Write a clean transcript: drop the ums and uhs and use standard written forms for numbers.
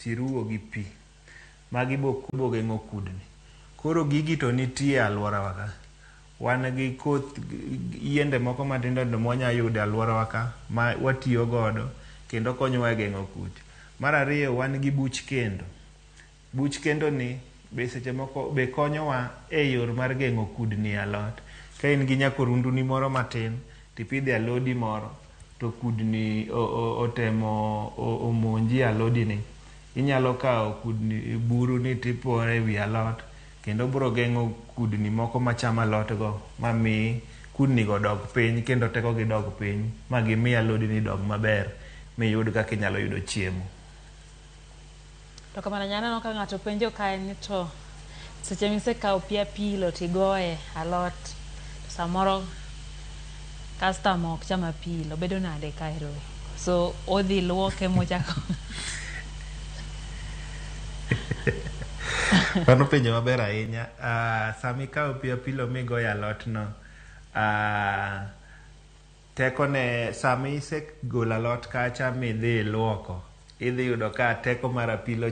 Tiruwo gi pi. Magi bo geng'o kudni. Koro gigi to nitie e alworawa ka. Wan gi koth yiende moko matindo tindo mwanya yudo e alworawa ka ma watiyo godo kendo konyowa e geng'o kute. Mar ariyo wan gi buch kendo. Buch kendo ni be seche moko be konyowa e yor mar geng'o kudni e alot. Ka in gi nyakorundu ni moro matin tipidhe alodi moro to kudni otemo omonji alodi ni, inyalo kawo kudni buru ni tipore e wi alot kendo bro geng'o kudni moko machamo alot go mami kudni go dog piny kendo teko gi dog piny ma gimi alodi ni dog maber miyud kaka inyalo yudo chiemo. To kamano nyaneno ka ng'ato penjo kae ni to seche misekawo pi apilo tigoye alot to samoro customer ok cham apilo bedo nade kaero? So odhi luoke mochako Mano penjo maber ahinya. Sama ikawo pi apilo migoyo alot no, tekone sama isegolo alot kacha midhi iluoko, idhi yudo ka teko mar apilo